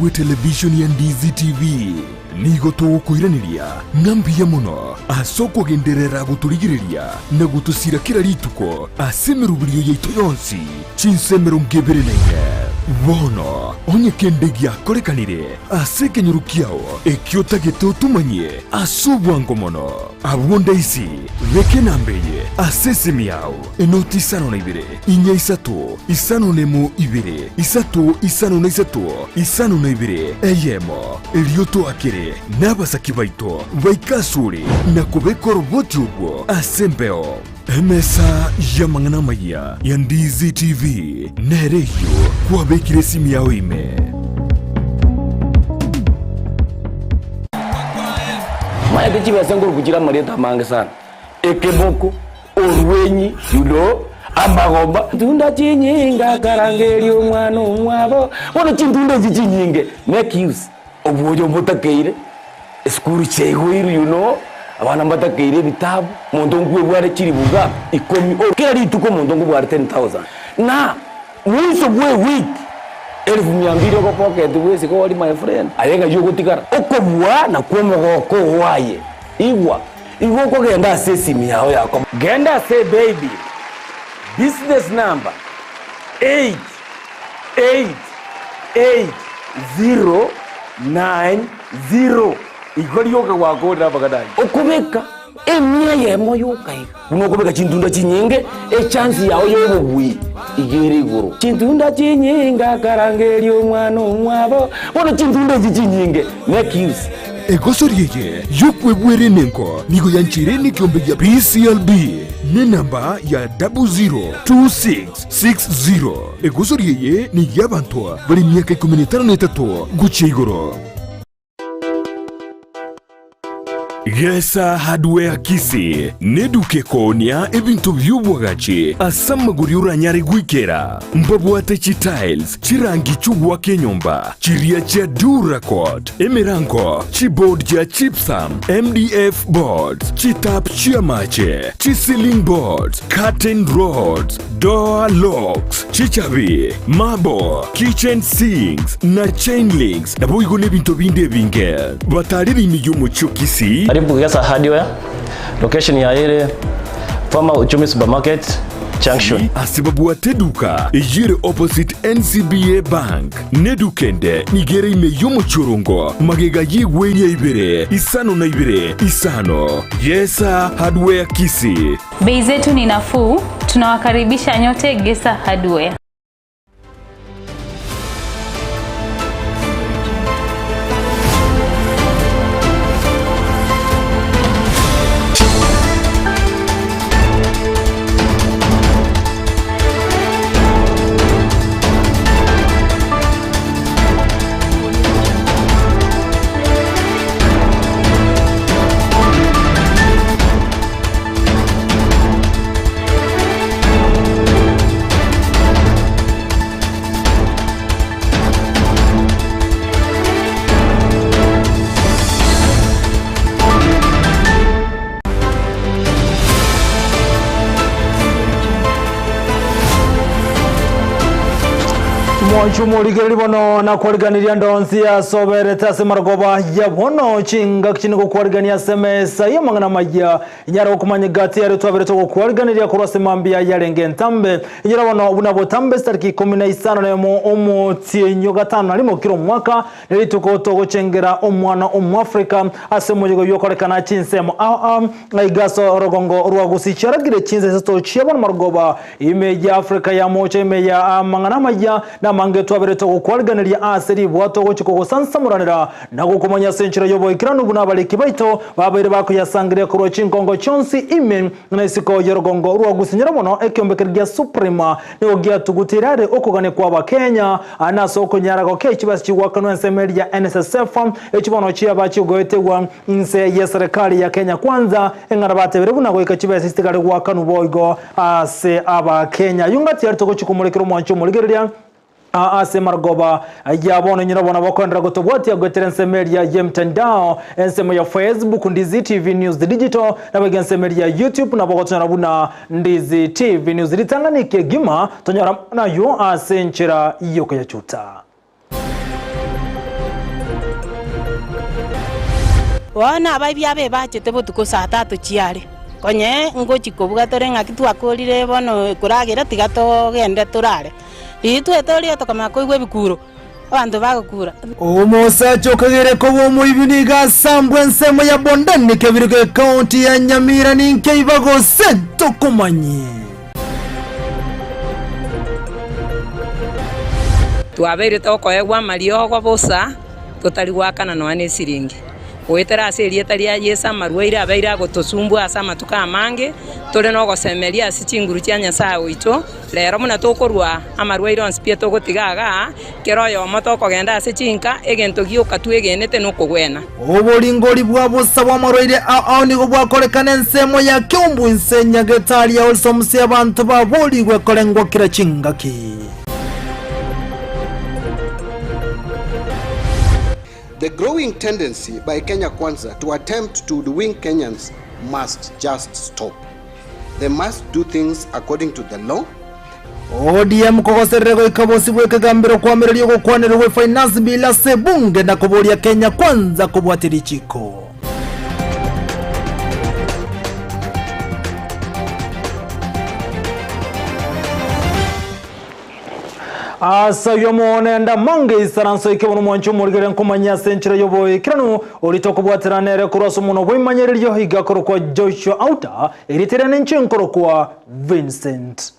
bw'etelevishoni ya Ndizi TV, nigo togokoiraneria ng'a mbuya mono ase okogenderera gotorigereria na gotosira kera rituko ase emeroberio yaito yonsi chinsa 24. Bono onye kende giakorekanire ase ekenyoro kiao ekio otagete otomanyie ase obwango mono, abwo ndaisi beka enamba eye ase esimi yao, enoti 52 inya isato, 5 na 2, 3 5 na 3, 5 na 2, eyemo. Erio toakere nabasaki baito baike asore na kobeka oroboti orwo ase embeo. Emesa y'amang'ana amayia ya Ndizi TV nere eyio kwabekire esimi yao ime. Omanyete chibesa nkoruku chire amarieta amange sana, ekeboko, orwenyi, you know, amagomba. Chintunda chinyinge akarangeria omwana omwabo, bono chintunda echi chinyinge make use obwoyo mbotakeire, esukuru chiaigoirwe you know, abana mbatakeire ebitabu, omonto nkwebware chiribuga ikomi, kera rituko omonto nkobware 10,000 na Mwiso bw'ewiki elifu mia mbili ogopocket bwesike ori my friend, aye ng'ai ogotigara? Okobua nakwo omogoko oo aye. Igwa, igo okogenda ase esimi yao ya komo. Genda ase ebaybill, business number 8888090 igo rioka gwakorire amang'ana ayio. Okobeka. Emia eyemo yoka iga. Buna okobeka chintunda chinyinge, echansi yao y'obobui iga ere igoro. Chintunda chinyinge akarangeria omwana omwabo, bono chintunda echi chinyinge, make use. Egosori eye y'okwebwera enengo nigo yancheire nekeombe gia PCLB nenamba ya 002660. Egosori eye ney'abanto bare emiaka ikomi na etano na etato gochia igoro. Gesa Hardware Kisii neduka ekoonia ebinto bi'obwagachi ase amagori oranyare goikera. Mbabwate chitiles, chirangi chi'ogoaka enyomba, chiria chia Duracoat, emerango, chiboard chia gypsum, MDF boards, chitap chi'amache, chiceiling boards, curtain rods, door locks, chichabi, marble, kitchen sinks, na chain links, naboigo nebinto binde ebinge. Batarire ime y'omochie o Kisii. Karibu Gesa Hardware, location yaye ere Farmer Uchumi Supermarket Junction. Ase babwate eduka eyio ere opposite NCBA Bank, na eduka ende nigo ere ime y'omochie orongo magega y'egweria ibere 52 5. Gesa Hardware Kisii. Bei zetu ni nafuu, tunawakaribisha nyote Gesa Hardware. Mwancho morigereria bono nakwariganiria ndonsi asoberete ase marogoba ya bono chingaki chine gokwarigania ase emesa y'amang'ana amaya Inyare gokomanya egati yaria twabere togokwariganeria korwa ase mambia yarenge entambe. Inyora bono buna botambe chitariki 11 omotienyi o gatano na rimo kera omwaka, nerituko togochengera omwana Omoafrika ase omoyega oyio okorekana chinsemo ao ao aiga ase orogongo rwa Gusii chiaragire chinsa isato chia bono marogoba ime ya Afrika ya mocha ime ya amang'ana amaya na amange twabere togokwariganeria ase ribwato gochia kogosansamoranera Na gokomanya ase enchera y'oboikeranu buna abariki baito babeire bakoyasangereria korwa chinkongo chionsi ime na isiko y'orogongo rwa Gusii mono ekeombe keria gia Supreme nigo giatugutire are okogania kw'Abakenya na ase okonyara gokei chibesa chigoakanwa ensemo eria ya NSSF echi bono chiaba chigoetegwa inse y'eserekari ya Kenya Kwanza eng'ana batebire buna goika chibesa chitigare goakanwa boigo ase Abakenya. Ayio ngati aria togochia komorekera omwancho omorigereria Ase marogoba ya bono inwe nabo nabokoenderera gotobwatia goetera ensemo eria y'emtandao, ensemo ya Facebook Ndizi TV News Digital, naboigo ensemo eria ya YouTube nabo ogotonyora buna Ndizi TV News. Ritang'ani kegima tonyora amang'ana ayio ase enchera y'okoyachuta. Bono abaibi abe bachete botuko saa tatu chiare, konye ngochia kobuga tore ng'aki twakorire bono koragera tiga togende torare. Riria twetoria tokamanya koigwa ebikuro, abanto bagokura. Omosacha okagere koba omoibi nigo asambwe ensemo ya Bondeni kebiriko ekaunti ya Nyamira ninkeiba gose ntokomanyie. Twabeire tokoegwa amariogo bosa, totari goakana nonya nesiringi. Goetera ase erieta ria Yeso amarwaire abeire agotosumbua ase amatuko amange, tore nogosemeria ase chinguru chia Nyasae oito. Rero buna tokorua amarwaire onsi pi togotiga igaa, kera oyomo tokogenda ase chinka, egento gioka twegenete nokogwena. Oboringori bwa bosa bw'amarwaire ao ao nigo bwakorekana ensemo ya Kiumbu inse Nyagetari ya Olsomsi abanto baborigwe korengwa kera chingaki. The growing tendency by Kenya Kwanza to attempt to hoodwink Kenyans must just stop. They must do things according to the law. ODM kogoserera goika bosio bw'ekegambero koamereria ogokwanerwa gwe Finance Bill ase ebunge na koboria Kenya Kwanza kobwatia richiko. Ase ayio omonenda mange isaranso eke bono mwanche omorigere nkomanyia ase enchera y'oboikeranu oria tokobwatera nere korwa ase omonwa bw'emanyererio iga akorokwa Joshua Auta, erieta riane inche nkorokwa Vincent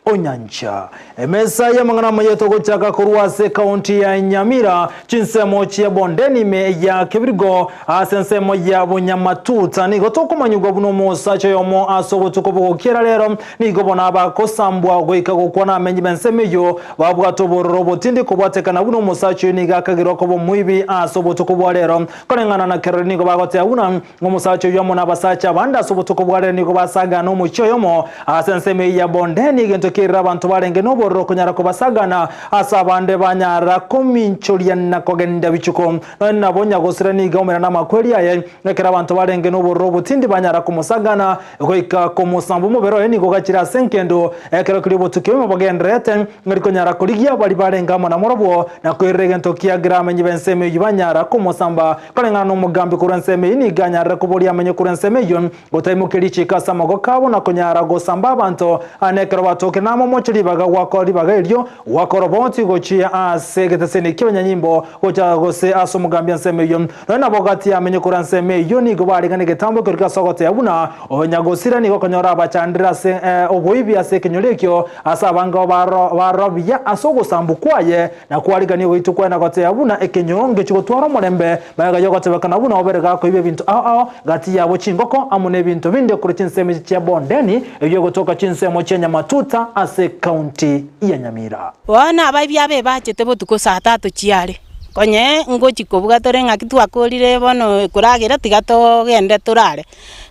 Onyancha. Emesa y'amang'ana amaya togochaka korwa ase ekaunti ya Nyamira, chinsemo chia Bondeni ime ya Kebirigo ase ensemo ya Bonyamatuta nigo tokomanyigwa buna omosacha oyomo ase obotuko bogokiera rero Nigo bono abagosambwa goika gokwa namenyi b'ensemo eyio babwate obororo obotindi kobwatekana buna omosacha oyo nigo akagerwa koba omoibi ase obotuko bwa rero. Koreng'ana na kerori nigo bagoteba buna omosacha oyio amo nabasacha abande ase obotuko bwa rero nigo basagana omochie oyomo ase ensemo eyio ya bondeni egento kerire abanto barenge nobororo konyara kobasagana ase abande banyara kominchoria na kogenda bichuko. Nonya nabo nyagosira nigo aumera namakweri aye ekero abanto barenge nobororo obotindi banyara komosagana Goika komosamba omobere oye nigo gachire ase enkendo, ekero keria obotuki obomo bogendererete, ng'ari konyara korigia baria barenge amo namorobwo, na koirera egento kiagira amenyi b'ensemo eyio banyara komosamba. Koreng'ana nomogambi korwa ensemo eyio nigo anyarire koboria amenye korwa ensemo eyio, gotaimokia richiiko ase amagoko abo na konyara gosamba abanto. Aa nekero batokire namomoche ribaga gwakora ribaga erio, gwaka oroboti gochia ase egeteseni ki'abanyanyimbo gocha gose ase omogambi ensemo eyio. Nonya nabo gati y'amenye korwa ensemo eyio nigo barenge negetambo ekerokio ase ogoteba buna onyagosira nigo okonyora abachandire ase oboibi ase ekenyoro ekio, ase abange barobia ase ogosambu kwaye, na kwarigania ogoitwa kwaye na goteba buna ekenyoro ngechi gotwara omorembe, magega y'ogotebekana buna obere gakoiba ebinto ao ao gati yabo chingoko amo nebinto binde korwa chinsemo echi chia Bondeni, eyio egotoka chinsemo chia Nyamatuta ase ekaunti ya Nyamira. Bono abaibi abe bachete botuko saa tatu chiare. Konye ngochia kobuga tore ng'aki twakorire bono koragera tiga togende torare.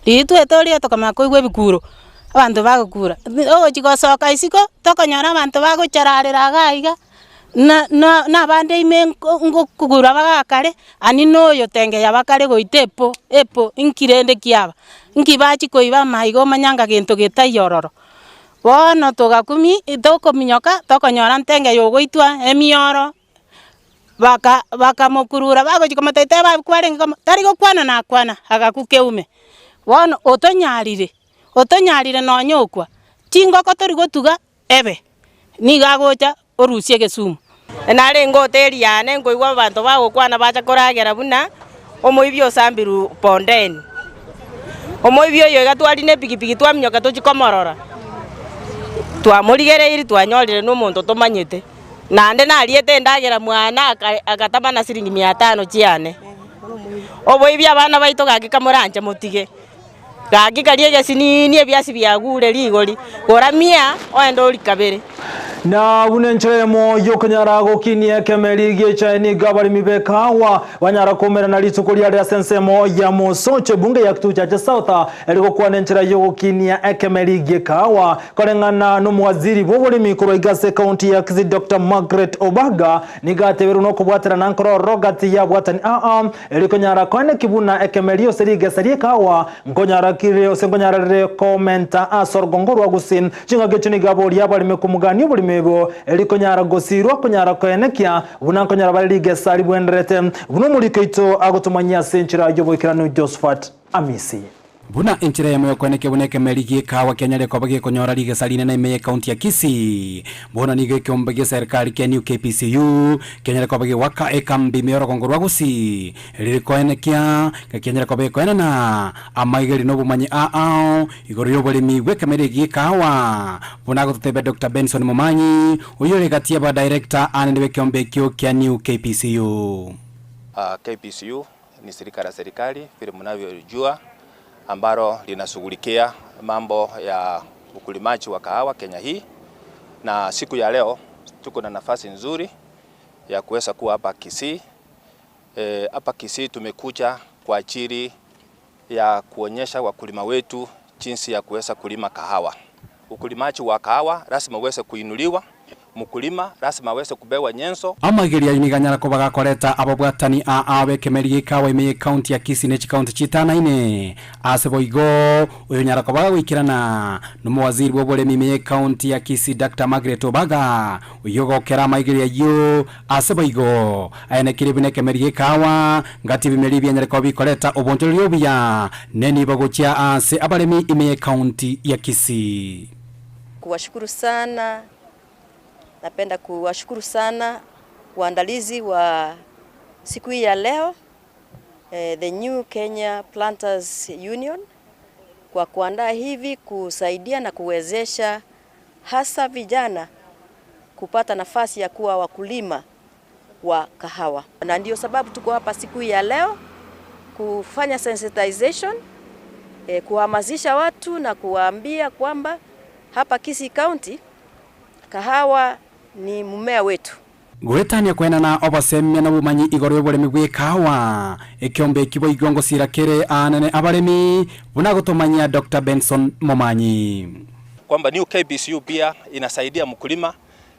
Riria twetoria tokamanya koigwa ebikuro, abanto bagokura, ogochia gosoka isiko, tokonyora abanto bagochararera iga iga, na na na abande ime nko ngokura bagakare, ani na oyo tengeya bakare goita epo epo inki rende kiaba. Nki bachia koiba amaiga omanye anga gento getaiyo ororo. Bono togakumia tokominyoka tokonyora ntenge ogoitwa emioro. Baka bakamokurura bagochia komotebia teba abwo kwarenge komo tari gokwana nakwana, agakwa keume. Bono otonyarire, otonyarire nonya okwa, chingoko tori gotuga ebe, nigo agocha orusie egesumu. Narenge hoteli yane nkoigwa abanto bagokwana bacha koragera buna omoibi osambirwe bondeni. Omoibi oyo iga twarina epikipiki twaminyoka tochia komorora, twamorigereirie twanyorire na omonto tomanyete. Naende nariete endagera mwane agatama na siringi mia tano chiane. Oboibi abana baito gaki kamoranche motige. Gaki karia egesinini ebiasi biagure rigori, gora mia oende orikabere. Na buna enchera eyemo y'okonyara gokinia ekemeri gi'echae nigo abaremi b'ekahawa banyara koumerana rituko riare ase ensemo ya Mosocho ebunge ya Kitutu South eri gokwana enchera y'ogokinia ekemeri gi'ekahawa Koreng'ana nomowaziri bw'oboremi korwa iga ase ekaunti ya Kisii Doctor Margaret Obaga nigo ateberwe nokobwaterana nkororo gati y'abwatani aa erio konyara koeneki buna ekemeri ose rigesa ri'ekahawa nkonyara kire ose nkonyara rire komenta ase orogongo rwa Gusii. Chingaki echio nigo aboria abaremi komogania oboremi. oboremi obo erikonyara gosirwa konyara koenekia buna nkonyora bare rigesa ribwenderete buna omoriko oito agotomanyia ase enchera y'oboikeranu Josephat Amisi. Buna enchera eyemo y'okoenekia buna ekemeri gi'ekawa kianyare koba gekonyora rigesa rinene ime y'ekaunti ya Kisii. Bono nigo ekeombe gi'eserikari kia New KPCU kianyare koba gegoaka ekambi ime y'orogongo rwa Gusii riri koenekia ng'a kianyare koba gekoenana amaigeri na obomanyi ao igoro y'oboremi bw'ekemeri eki gi'ekawa buna agototebia Doctor Benson Momanyi oyio ore gati y'abadirector anene b'ekeombe ekio kia New KPCU. KPCU ni shirika la serikali vile mnavyojua ambalo linashughulikia mambo ya ukulimaji wa kahawa Kenya hii, na siku ya leo tuko na nafasi nzuri ya kuweza kuwa hapa Kisii. Hapa Kisii tumekuja kwa ajili ya kuonyesha wakulima wetu jinsi ya kuweza kulima kahawa. Ukulimaji wa kahawa lazima uweze kuinuliwa, mkulima lazima aweze kupewa nyenzo. Amageria nigo anyara koba gakoreta ababwatani a ao b'ekemeri gi'ekawa ime y'ekaunti ya Kisii ne chikaunti chitanaine. Ase boigo, oyonyara koba gagoikerana nomowaziri bw'oboremi ime y'ekaunti ya Kisii Doctor Margaret Obaga, oyio ogokera amaigerio ayio ase boigo aenekire buna ekemeri gi'ekawa ngati ebimeri ebianyare koba bikoreta obonchoreria obuya nenibo gochia ase abaremi ime y'ekaunti ya Kisii. Kuwashukuru sana, napenda kuwashukuru sana waandalizi wa siku hii ya leo eh, the New Kenya Planters Union kwa kuandaa hivi kusaidia na kuwezesha hasa vijana kupata nafasi ya kuwa wakulima wa kahawa, na ndio sababu tuko hapa siku hii ya leo kufanya sensitization eh, kuhamasisha watu na kuwaambia kwamba hapa Kisii County kahawa ni mmea wetu. Goetania koenana obosemia na obomanyi igoro y'oboremi bw'ekahawa, ekeombe eki boigo ngosira kere aanene abaremi, buna gotomanyia Doctor Benson Momanyi. Kwamba New KPCU pia inasaidia mkulima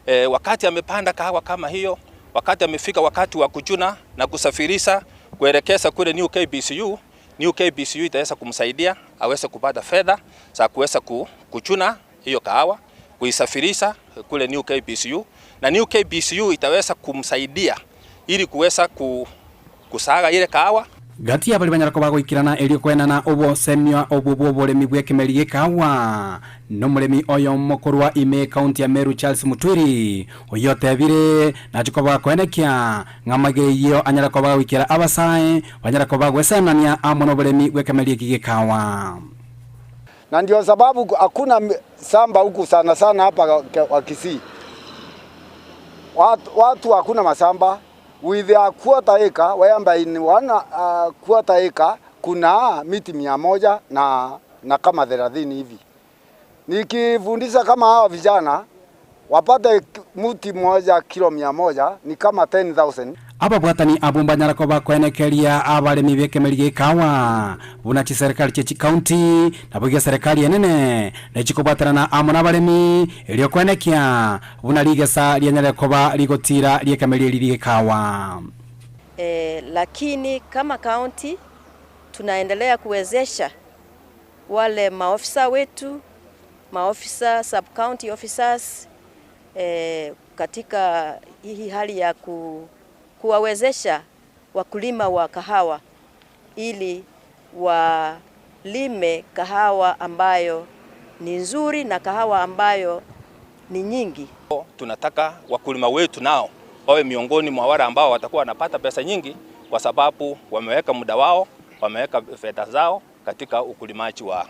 e, wakati amepanda kahawa kama hiyo, wakati amefika wakati wa kuchuna na kusafirisha kuelekeza kule New KPCU, New KPCU itaweza kumsaidia aweze kupata fedha za kuweza kuchuna hiyo kahawa, kuisafirisha kule New KPCU, na New KPCU itaweza kumsaidia ili kuweza kusaga ile kahawa. Gati y'abaria banyara koba goikerana erio koenana obosemia obwo bw'oboremi bw'ekemeri g'ekahawa nomoremi oyomo korwa ime ekaunti ya Meru Charles Mutwiri, oyio otebire nachie koba gakoenekia ng'a amaiga eyio anyare koba gagoikera abasae banyare koba gwesenania amo noboremi bw'ekemeri eki g'ekahawa. Na ndio sababu hakuna samba huku sana sana hapa wa Kisii. Watu, watu hakuna masamba with a quarter acre whereby in one quarter acre kuna miti 100 na, na kama 30 hivi. Nikifundisha kama hawa vijana wapate mti mmoja kilo 100 ni kama 10,000. Ababwatani abwo mbanyara koba koenekeria abaremi b'ekemeri gi'ekawa buna chiserikari chie chikaunti naboigo eserekari enene nechikobwaterana amo nabaremi erio koenekia buna rigesa rianyare koba rigotira ri'ekemeri eri ri'ekawa. Eh, lakini kama kaunti tunaendelea kuwezesha wale maofisa wetu, maofisa sub county officers eh, katika hii hali ya ku, kuwawezesha wakulima wa kahawa ili walime kahawa ambayo ni nzuri na kahawa ambayo ni nyingi. Tunataka wakulima wetu nao wawe miongoni mwa wale ambao watakuwa wanapata pesa nyingi, kwa sababu wameweka muda wao, wameweka fedha zao katika ukulimaji wa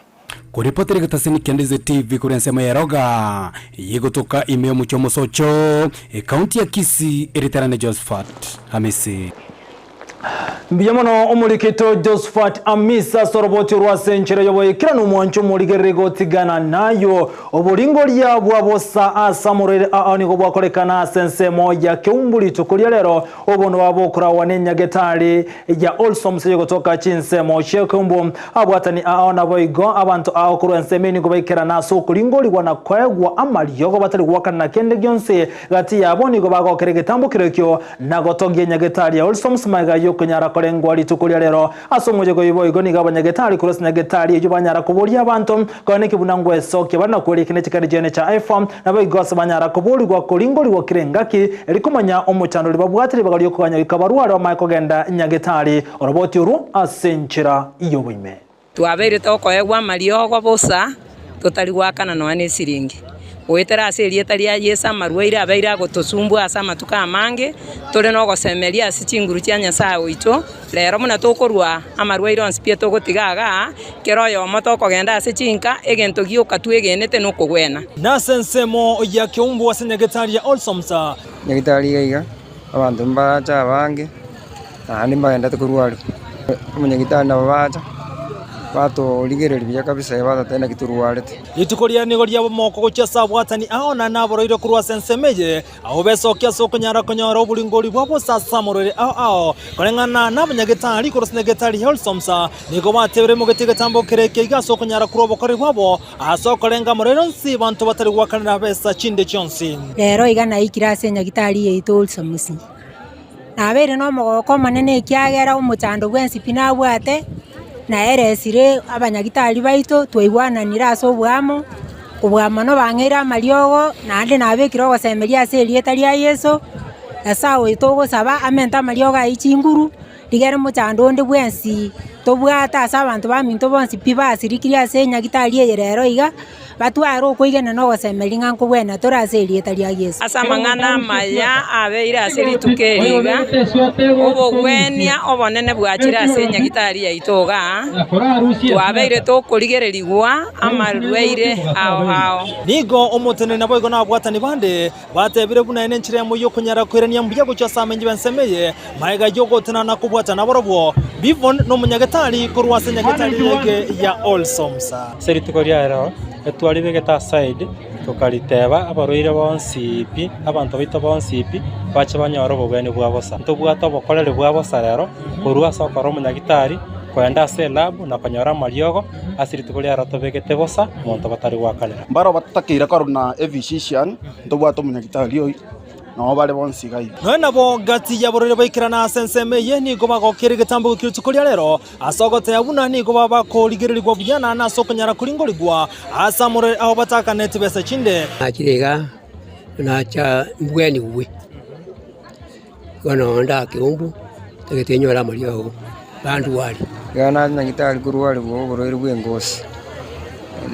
Koripotera egetasini kia Ndizi TV korwa ensemo ya Eroga, eyegotoka ime y'omochie omosocho, ekaunti ya Kisii, eriterane Josephat Hamisi. Mbuya mono omorikito Josephat Amisi ase oroboti orwa ase enchera y'oboikeranu omwancho omorigereri gotigana nayo oboringoria bwa bosa ase amorwaire ao nigo bwakorekana ase ensemo ya Keumbu rituko ria rero obono babokorawa nenyagetari ya Wholesomes eyegotoka chinsemo chia Keumbu abwatani ao naboigo abanto ao korwa ensemo eye nigo baikerana ase okoringorigwa na koegwa amariogo batari goakana na kende gionsi gati yabo nigo bagokera egetambo kerokio na gotogia nyagetari ya Wholesomes magega. riokonyara korengwa rituko ria rero. Ase omochie koyio boigo nigo abanyagetari korwa ase nyagetari eyio banyara koboria abanto, konya neki buna ngwesokia bare na kweria ekende chikari chiane chia efa, naboigo ase banyara koborigwa koringorigwa kera engaki, erio komanya omochando oria babwate ribaga ri'okoganya goika barware bamanye kogenda nyagetari oroboti orwo ase enchera y'oboime. Twabeire tokoegwa amariogo bosa, totari goakana nonya nesiringi. Goetera ase erieta ria Yeso amarwaire abeire agotosumbua ase amatuko amange, tore nogosemeria ase chinguru chia Nyasae oito. Rero buna tokorua amarwaire onsi pi togotiga igaa, kera oyomo tokogenda ase chinka, egento gioka twegenete nokogwena. Nase ensemo ya Keumbu ase nyagetari ya Olsomsa. Nyagetari iga iga, abanto mbarache abange, naende mbagendete korwa Omonyagitari nabo bacha, batorigereria buya kabisa batotebia naki torwarete. Rituko riaye nigo riaba omogoko gochia ase abwatani ao na naboroire korwa ase ensemo eye, abwo besokia ase okonyara konyora oboringori bwa bosa ase amorwaire ao ao. Koreng'ana nabanyagetari korwa ase nyagetari Helsomsa, nigo batebire imogete egetambo kere eke iga ase okonyara korwa obokoreri bwabo ase okorenga amorwaire onsi banto batari goakanera besa chinde chionsi. Rero iga naikire ase enyagitari yaito Olsomusi. Nabeire nomogooko omonene ekiagera omochando bwensi pi nabwate, naeresire abanyagitari baito twaigwananire ase oboamo, kobua mono bang'eire amariogo, naende nabekire ogosemeria ase erieta ria Yeso, Nyasae oyo togosaba amente amariogo ayio chinguru, rigere mochando onde bwensi tobwate ase abanto baminto bonsi pi basirikirie ase enyagitari eye rero iga. Batware okoigena na ogosemeria ng'a nkobwena tore ase erieta ria Yeso. Ase amang'ana amaya abeire ase rituko eri iga, obogwenia obonene bwachire ase enyagitari yaito igaa, twabeire tokorigererigwa amarwaire ao ao. Nigo omoteneneri naboigo nabwatani bande Batebire buna ere nenchera yamo y'okonyara koirania mbuya gochia ase amenyi b'ensemo eye, magega y'ogotenena na kobwatana nabarobwo. Bivon nomonyagetari korwa ase nyagetari ege ya Olsomsa. Ase rituko ria rero etwaribegete aside, tokariteba abarwaire bonsi pi, abanto baito bonsi pi, bache banyore obobweni bwa bosa. Ntobwate obokoreri bwa bosa rero, korwa ase okora omonyagitari, kogenda ase elab na konyora amariogo, ase rituko ria rero tobegete bosa, monto batari goakanera. Mbaro batakeire korora ephysician, ntobwate omonyagitari oyio, nao bare bonsi iga iga. Nonya nabo gati y'aborwaire baikerana ase ensemo eye nigo bagokera egetambo gie rituko ria rero, ase ogoteba buna nigo baba bakorigererigwa buya naende ase okonyara koringorigwa ase amorwaire ao batakaneti besa chinde. Nachire iga, nacha mbwenigwe, bono ndake umbu, tagete nyore amariogo, bandwari. Iga nache nyagitari korwarigwa oborwaire bwa engosi,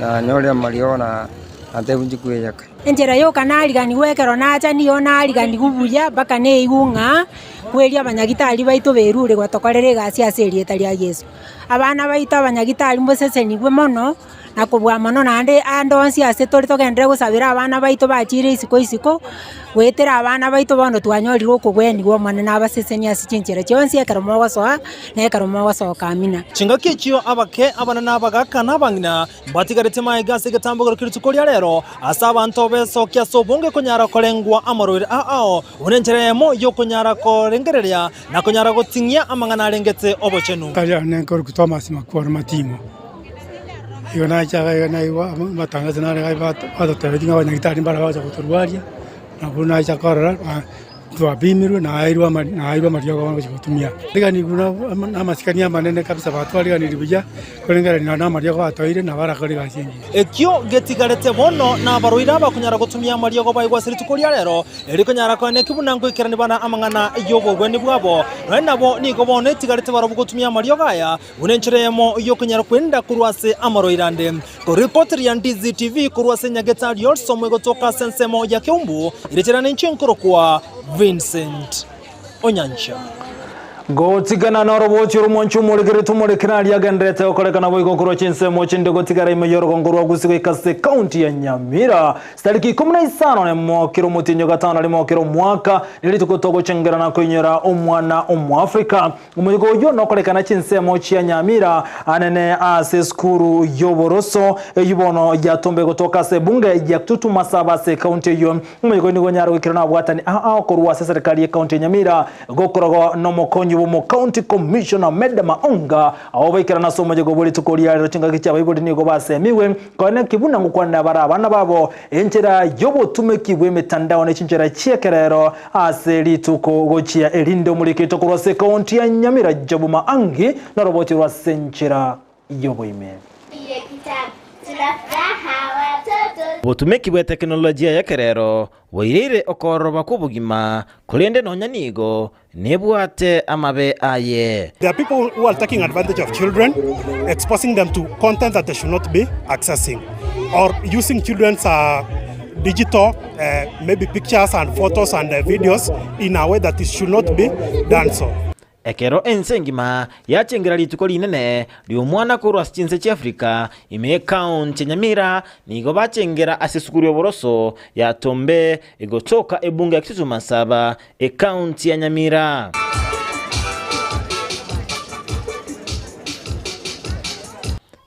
nanyore amariogo na natebwa inche kweyaka. Enchera yoka nariganigwe ekero nacha nigo nariganigwe buya mpaka neigwe ng'a kweri abanyagitari baito berure gotokorera egasi ase erieta ria Yeso. Abana baito abanyagitari mbosesenigwe mono, na kobua mono naende ande onsi ase tore togenderere gosabera abana baito bachire isiko isiko, goetera abana baito bono twanyorire okogwenigwa Omonene abasesenie ase chinchera chionsi ekero mogosoa na ekero mogosoka. Amina. Chingaki echio abake, abanene, abagaaka, na abang'ina Mbatigarete magega ase egetambokero kia rituko ria rero, ase abanto besokia ase obonge konyara korengwa amarwaire ao ao, buna enchera eyemo y'okonyara korengereria na konyara goting'ia amang'ana arengete obochenu. Karia nenkorokwa Thomas Makworo Matimo, igo nacha iga naigwa amatangazo nare iga batotebetie ng'a abanyagitari mbare bagocha gotorwaria, nabwo nacha korora. Twapimirwe naeirwe amariogo bagochia gotumia. Riganigwe na amasikani amanene kabisa batwariganirie buya, korengereria nonya namariogo batoire nabo barakore egasi engiya. Ekio getigarete bono nabarwaire abakonyara gotumia amariogo baigwe ase rituko ria rero, erio konyara koeneki buna ngoikerania bana amang'ana y'obogwenia bwabo. Nonya nabo nigo bono etigarete barabwo gotumia amariogo aya buna enchera eyemo y'okonyara kwerinda korwa ase amarwaire ande. Koripoti ya Ndizi TV korwa ase Nyagetari Olsom egotoka ase ensemo ya Keumbu, erichera ninche nkorokwa Vincent Onyancha. Gotigana noroboochi oromwancho omorekere tomorekere aria agenderete gokorekana boigo korwa chinsemo chinde gotigara ime y'orogongo rwa Gusii goika ase ekaunti ya Nyamira. Chitariki ikomi na isano nemo kera omotienyi o gatano rimo kera omwaka nerituko togochengera na koinyora omwana omoafrika. Omoyega oyio nokorekana chinsemo chia Nyamira anene ase esukuru y'oboroso eyio bono yatombe gotoka ase ebunge ya Kitutu Masaba ase ekaunti eyio. Omoyega oyio nigo onyare goikerwa nabwatani ao ao korwa ase eserekari y'ekaunti ya Nyamira gokoragwa nomokonyi. bw'omo County Commissioner Meda Maonga Abwo baikerana ase omoyega bwe rituko ria rero chingaki chi'abaibori nigo basemigwe konya ki buna ngokwanera bare abana babo enchera y'obotumeki bw'emetandao ne chinchera chi'ekerero ase rituko gochia erinde omorikito korwa ase ekaunti ya Nyamira Job Maangi noroboti rwa ase enchera y'oboime. Obotumeki bwe tekinolojia y'ekerero bwaireire okoororoba kw'obogima, korende nonya nigo Nebwate amabe aye. There are people who are taking advantage of children, exposing them to content that they should not be accessing, or using children's uh, digital, uh, maybe pictures and photos and uh, videos in a way that it should not be done so. Ekero ense engima yachengera rituko rinene ri'omwana korwa ase chinse chi'Afrika, ime y'Ekaunti ya Nyamira nigo bachengera ase esukuru y'oboroso ya Tombe egotoka ebunge ya Kisusu Masaba Ekaunti ya Nyamira.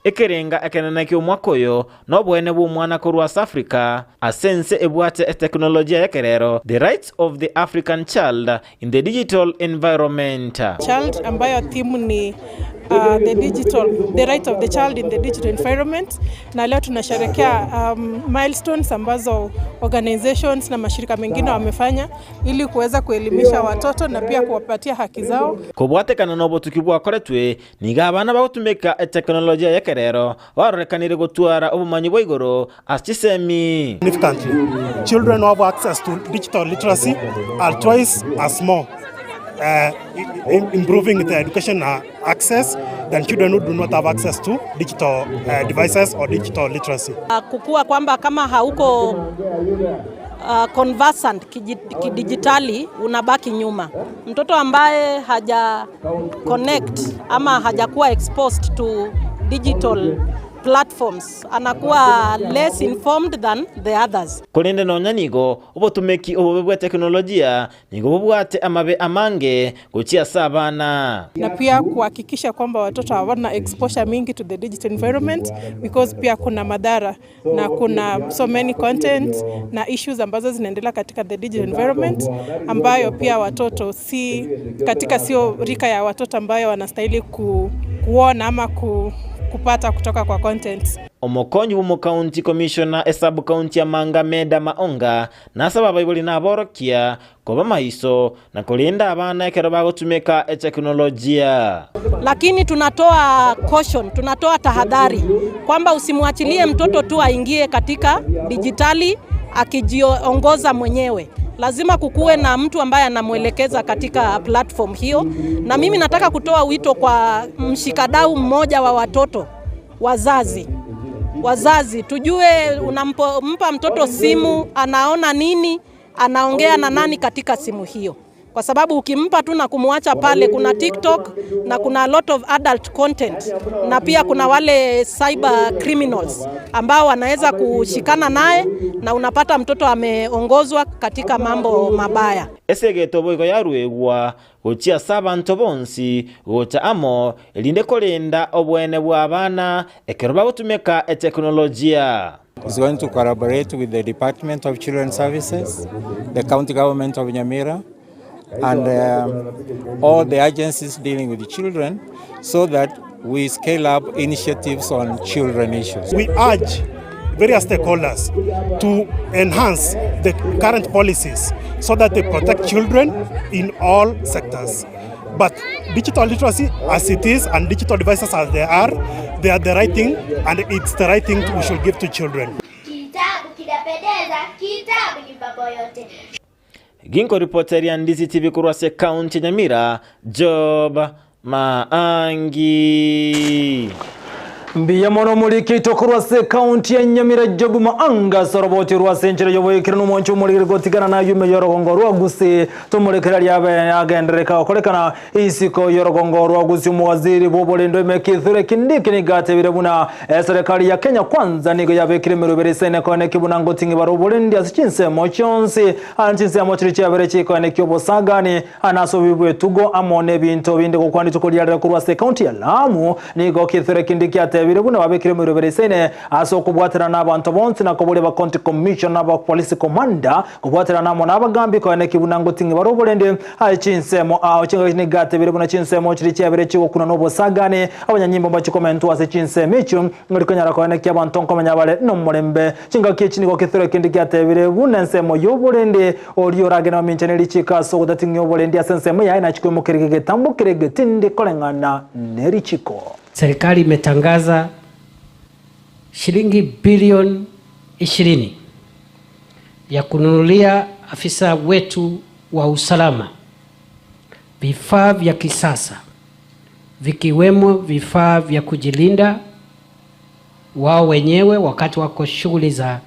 Ekerenga ekenene ki'omwaka oyo noboene bw'omwana korwa ase Africa ase ense ebwate eteknolojia y'ekerero, The Rights of the African Child in the Digital Environment. Child ambayo theme ni uh, the digital the right of the child in the digital environment na leo tunasherekea um, milestones ambazo organizations na mashirika mengine wamefanya ili kuweza kuelimisha watoto na pia kuwapatia haki zao. Kobwatekana nobotuki bwakoretwe, nigo abana bagotumeka eteknolojia y'ekerero barorekanire gotwara obomanyi bwa igoro ase chisemi. Significantly, children who have access to digital literacy are twice as more uh, improving their education access than children who do not have access to digital uh, devices or digital literacy. Kukua kwamba kama hauko uh, conversant kidijitali unabaki nyuma. Mtoto ambaye haja connect ama hajakuwa exposed to digital platforms anakuwa less informed than the others. Korende nonya nigo obotumeki obobe bwa teknolojia Nigo bobwate amabe amange gochia ase abana. Na pia kuhakikisha kwamba watoto hawana exposure mingi to the digital environment because pia kuna madhara na kuna so many content na issues ambazo zinaendelea katika the digital environment ambayo pia watoto si katika sio rika ya watoto ambayo wanastahili ku, kuona ama ku, kupata kutoka kwa content. Omokonyi bw'omokaunti commissioner esub-county ya Manga Meda Maonga Nasaba abaibori na aborokia koba maiso na korenda abana ekero bagotumeka eteknolojia. Lakini tunatoa caution, tunatoa tahadhari kwamba usimwachilie mtoto tu aingie katika dijitali akijiongoza mwenyewe. Lazima kukuwe na mtu ambaye anamwelekeza katika platform hiyo, na mimi nataka kutoa wito kwa mshikadau mmoja wa watoto, wazazi. Wazazi tujue unampompa mtoto simu anaona nini, anaongea na nani katika simu hiyo, kwa sababu ukimpa tu na kumwacha pale, kuna TikTok na kuna a lot of adult content, na pia kuna wale cyber criminals ambao wanaweza kushikana naye na unapata mtoto ameongozwa katika mambo mabaya. Ase egetobo igo yaruegwa gochia ase abanto bonsi gocha amo, erinde korenda oboene bw'abana ekero bagotumeka eteknolojia. Is going to collaborate with the Department of Children Services, the county government of Nyamira, and all the agencies dealing with the children so that we scale up initiatives on children issues. We urge various stakeholders to enhance the current policies so that they protect children in all sectors. But digital literacy as it is and digital devices as they are, they are the right thing and it's the right thing we should give to children. Kitabu kinapendeza, kitabu ni mambo yote. Ginkoripoteria Ndizi TV korwa ase ekaunti ya Nyamira, Job Maangi. Mbuya mono omorikeito korwa ase ekaunti ya Nyamira Job Maanga ase oroboti rwa ase enchera y'oboikeranu omonche omorigeri gotigana na ayume y'orogongo rwa Gusii tomorekere aria abe agenderereka gokorekana isiko y'orogongo rwa Gusii omowaziri bw'oborendo Eme Kithure Kindiki nigo atebire buna eserekari ya Kenya Kwanza nigo yabekire emerobere ase ekoeneki buna ngoting'i bare oborendi ase chinsemo chionsi ande chinsemo chiria chiabere chikoeneki obosagani Aa nase obobe bw'etugo amo nebinto binde gokwana rituko riarero korwa ase ekaunti ya Lamu, nigo Kithure Kindiki atebire. batebire buna babekire emerobere esaine ase okobwaterana nabanto bonsi na koboria ba county commissioner na aba police commander kobwaterana amo nabagambi koeneki buna ngoting'i bare oborende aye chinsemo ao chingaki nigo atebire buna chinsemo chiria chiabere chigokuna nobosagani abanyanyimbo mbachikomentwa ase chinsemo echio Ng'ori koenekia abanto nkomenya bare nomorembe. Chingaki echi nigo Kithure kende giatebire buna ensemo y'oborende, oria oragene mamincha ne richiiko ase ogotating'ia oborendi ase ensemo yaye nachie koimokeria egetambo kere egetindi koreng'ana ne richiiko. Serikali imetangaza shilingi bilioni ishirini ya kununulia afisa wetu wa usalama vifaa vya kisasa vikiwemo vifaa vya kujilinda wao wenyewe wakati wako shughuli za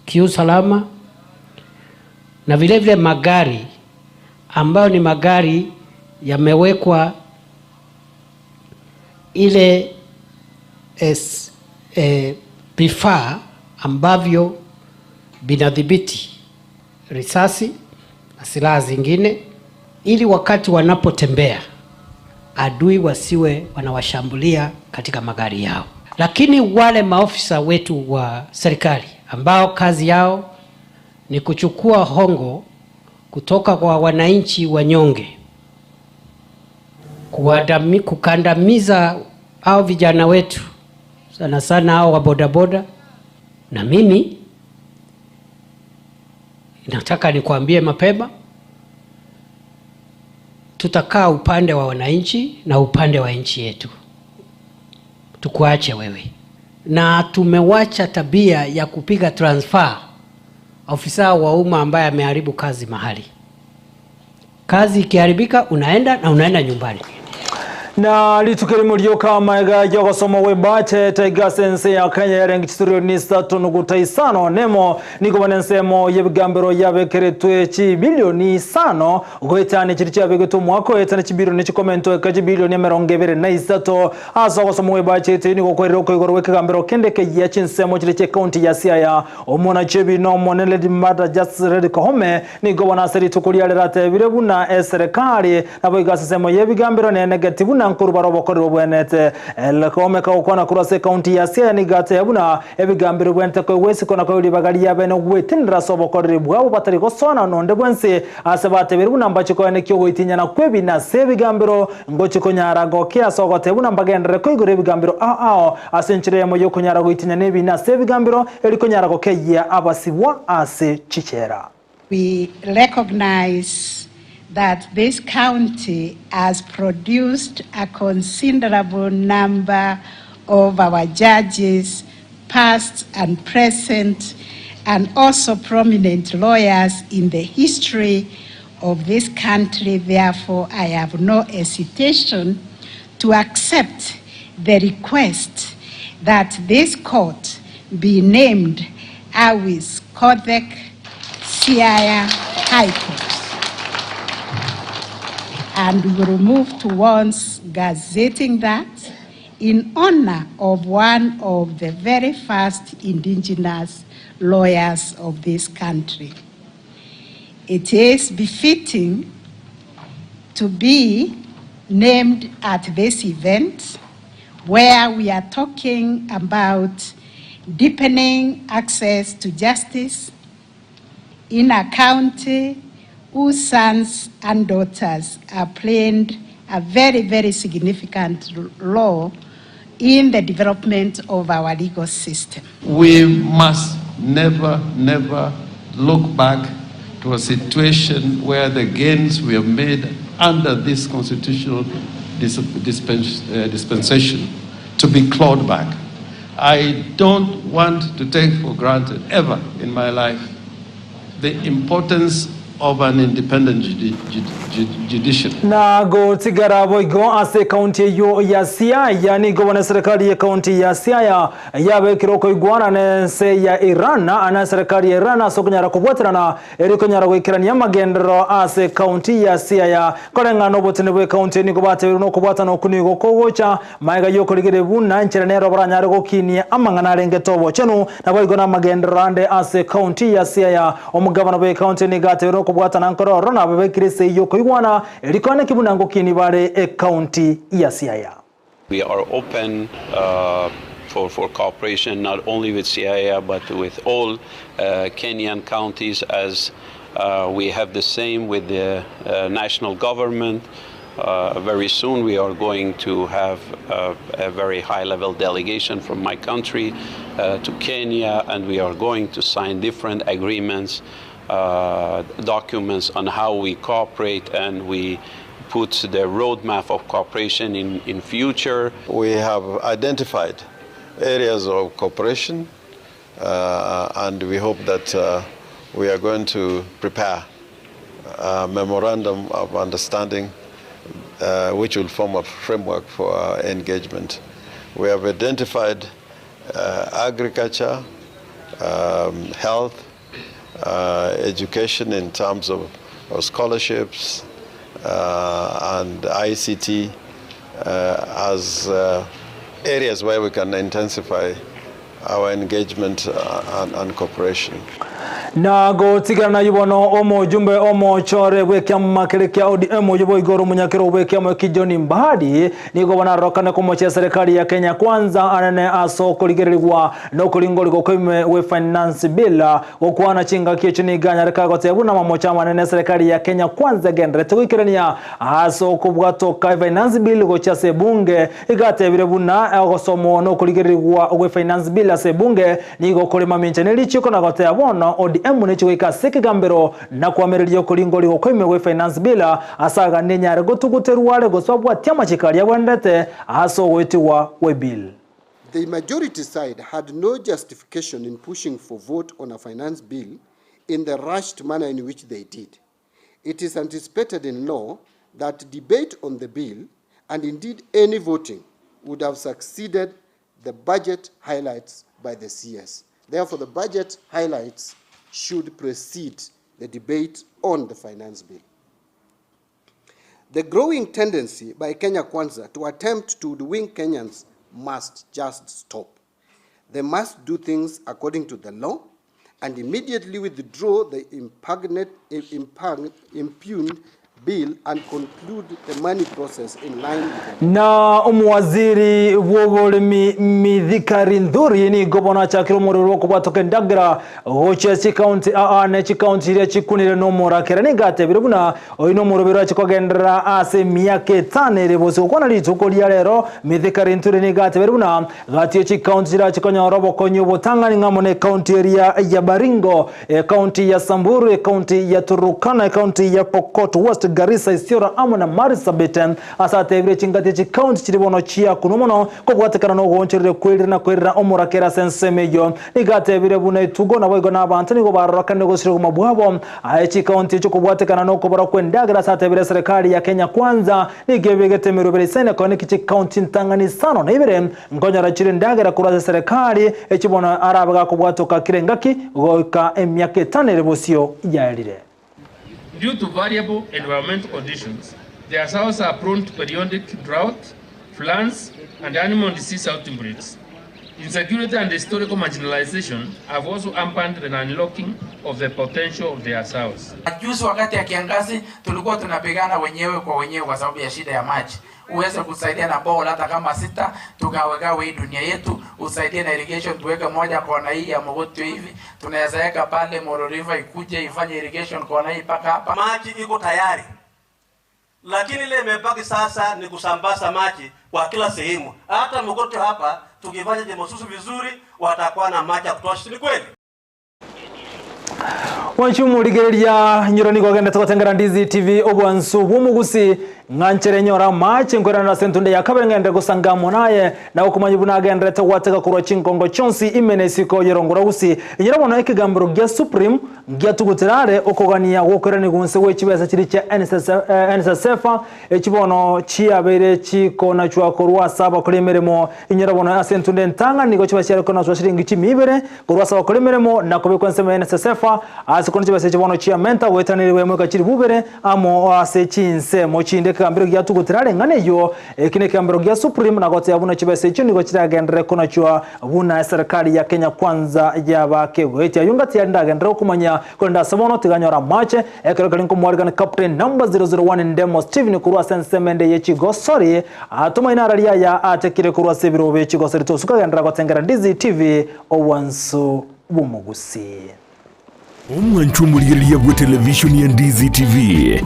kiusalama na vile vile magari ambayo ni magari yamewekwa ile vifaa ambavyo vinadhibiti risasi na silaha zingine, ili wakati wanapotembea adui wasiwe wanawashambulia katika magari yao. Lakini wale maofisa wetu wa serikali ambao kazi yao ni kuchukua hongo kutoka kwa wananchi wanyonge, kukandamiza hao vijana wetu, sana sana hao wa bodaboda. Na mimi nataka nikwambie mapema, tutakaa upande wa wananchi na upande wa nchi yetu, tukuache wewe. Na tumewacha tabia ya kupiga transfer ofisa wa umma ambaye ameharibu kazi mahali. Kazi ikiharibika unaenda na unaenda nyumbani. Na rituko erimo rioka amaega y'ogosoma gw'ebudget iga ase ense ya Kenya yarenge chitirioni isato nuguta isano nemo nigo bono ensemo y'ebigambero yabekeretwe chibilioni isano goetania chiria chiabegetwe omwaka oetania chibilioni chikomentweka chibilioni emerongo ebere na isato ase ogosoma gw'ebudget nigo kwerire okoigoro gw'ekegambero kende keyia chinsemo chiria chia ekaunti ya Siaya omonachebi omonene Lady Martha Justice Lady Koome nigo bono ase rituko riare ratebire buna eserekari nabo iga ase ensemo y'ebigambero nenegeti buna nkoru bare obokoreri bobwenete. Koome kagokwana korwa ase ekaunti ya Siaya nigo ateba buna ebigambero bibwenerete koegwa isiko na koegwa ribaga riabe nogwetenenera ase obokoreri bwabo batari gosoana nonde bwensi ase batebire buna mbache koenekia ogoitinyana kw'ebina ase ebigambero ngochi konyara gokia ase ogoteba buna mbagenderere koigora ebigambero ao ao ase enchera eyemo y'okonyara goitinyana ebina ase ebigambero eri konyara gokeyia abasibwa ase chichera. We recognize that this county has produced a considerable number of our judges, past and present, and also prominent lawyers in the history of this country. Therefore, I have no hesitation to accept the request that this court be named Awis Kodhek Siaya High Court. And we will move towards gazetting that in honor of one of the very first indigenous lawyers of this country. It is befitting to be named at this event where we are talking about deepening access to justice in a county whose sons and daughters are playing a very, very significant role in the development of our legal system. We must never, never look back to a situation where the gains we have made under this constitutional dispensation to be clawed back. I don't want to take for granted ever in my life the importance of an independent judiciary. Na gotigara boigo ase ekaunti eyio ya Siaya nigo bono eserekari y'ekaunti ya Siaya yabekire okoigwana nense ya Iran na eserekari ya Iran ase okonyara kobwaterana eri konyara goikerania amagenderero ase ekaunti ya Siaya koreng'ana obotene bwa ekaunti nigo batebirwe na okobwatana okwo nigo kogocha maega y'okorigereria buna enchera nero baranyare gokinia amang'ana arengete obochenu naboigo na amagenderero ande ase ekaunti ya Siaya omogabana bwa ekaunti nigo atebirwe okobwatana nkoro ororo nababekire ase eyio okoigwana erikone ki buna ngokini bare ekaunti ya Siaya. We are open. for, for cooperation not only with Siaya but with all Kenyan counties as we have the same with the national government. Very soon we are going to have a very high level delegation from my country to Kenya and we are going to sign different agreements, documents on how we cooperate and we put the roadmap of cooperation in, in future. We have identified areas of cooperation uh, and we hope that uh, we are going to prepare a memorandum of understanding uh, which will form a framework for our engagement. We have identified uh, agriculture, um, health, uh, education in terms of, of scholarships uh, and ICT uh, as uh, areas where we can intensify our engagement uh, and, and cooperation. Na gotigana naye bono omojumbe omochore bw'ekiama kere kia ODM oyo boigo ore omonyakero bw'ekiama eki John Mbadi nigo bono arorokane komochia serikali ya Kenya Kwanza anene ase okorigererigwa na okoringorigwa kwaime gwe Finance Bill gokwana chingaki echio nigo anyareka goteba buna amamocho amanene serikali ya Kenya Kwanza egenderete goikerania ase okobwatoka Finance Bill gochia ase ebunge iga atebire buna ogosomwa na okorigererigwa gwe Finance Bill ase ebunge nigo kore mamincha ne richiiko na goteba bono ODM nechi goika ase ekegambero na koamereria okoringorigwa kwaime gwe Finance Bill ase aganie enyare gotuguterwa are gose babwatie amachiko aria abwenerete ase ogoetigwa gwe bill. The majority side had no justification in pushing for vote on a finance bill in the rushed manner in which they did. It is anticipated in law that debate on the bill, and indeed any voting, would have succeeded the budget highlights by the CS. Therefore, the budget highlights should precede the debate on the finance bill. The growing tendency by Kenya Kwanza to attempt to hoodwink Kenyans must just stop. They must do things according to the law and immediately withdraw the impugned, impugned bill and conclude the money process in line with the Na omowaziri bw'oboremi Mithika Linturi nigo bono achakire omorero bw'okobwatoka endagera gochia chikaunti aa ne chikaunti chiria chikunire nomorakera. Nigo atebire buna oyo nomorobero ache kogenderera ase emiaka etano ere bosio. Gokwana rituko ria rero Mithika Linturi nigo atebire buna Gati ye chikaunti chirache konyora obokonyi obotang'ani ng'amo na ekaunti eria ya Baringo, ekaunti ya Samburu, ekaunti ya Turukana, ekaunti ya Pokot West, Garissa, Isiolo amo na Marsabit. Ase atebire chingati chikaunti chiri bono chiakunwa mono kobwatekana nogoonchoreria kwerira na kwerera omorakera ase ensemo eyio. Nigo atebire buna etugo naboigo nabanto nigo barorokanire gosira obogima bwabo aye chikaunti echio kobwatekana nokobora kw'endagera ase atebire serikali ya Kenya Kwanza nigo ebegete emerobera isaine koeneki chikaunti ntang'ani isano na ibere Nkonyora chire endagera korwa ase eserekari, echio bono arabe gakobwatoka kera engaki goika emiaka etano ere bosio yaerire. Due to variable environmental conditions, their soils are prone to periodic drought, floods, and animal disease outbreaks. Insecurity and historical marginalization have also hampered the unlocking of the potential of their soils. Juzi wakati ya kiangazi tulikuwa tunapigana wenyewe kwa wenyewe kwa sababu ya shida ya maji. Uweze kusaidia na borehole hata kama sita, tugawegawe hii dunia yetu, usaidie na irrigation, tuweke moja kona hii ya Mogotio hivi, tunaweza weka pale Moro River ikuje ifanye irrigation kona hii mpaka hapa. Maji iko tayari, lakini ile imebaki sasa ni kusambaza maji kwa kila sehemu. Hata Mogotio hapa tukifanya Chemosusu vizuri, watakuwa na maji ya kutosha, ni kweli? Mwanchi omorigereria nyoro nigo ogendete gotengera Ndizi TV obwansu bw'omogusi ng'a nchere nyore amache nkoirana ase entunde ya kabere ng'ende gosanga amo naye na gokomanya buna agenderete gwatega korwa chinkongo chionsi ime na isiko y'erongoro gusii. Inyora bono ekegambero gia Supreme ngiatugutera are okogania gwokoiranigwa inse gwe chibesa chiria chia NSSF echi bono chiabeire chikonachwa korwa ase abakori emeremo. Inyora bono ase entunde entang'ani nigo chiba chiare konachwa chiringi chimia ibere korwa ase abakori emeremo na kobekwa ensemo ya NSSF. gokorwa ase korende chibesa echi bono chiamenta goetanera emoika chilifu ibere amo ase chinsemo chinde ekegambero giatugutire areng'ana eyio. Eki nekegambero gia Supreme na goteba buna chibesa echio nigo chiragenderere konachwa buna eserekari ya Kenya Kwanza yaba kegoetia. Ayio ngati yari ndagenderere gokumanyia korende ase bono tiga nyore amache ekero keri nkomwarigani Captain number 001 Ndemo Stephen korwa ase ensemo ende ye chigosori atomaine arari aya atekire korwa ase ebirogo bie chigosori tosuka genderera gotengera Ndizi TV obwansu bw'omogusii. Omwanchwa omorigereria bw'etelevishoni ya Ndizi TV,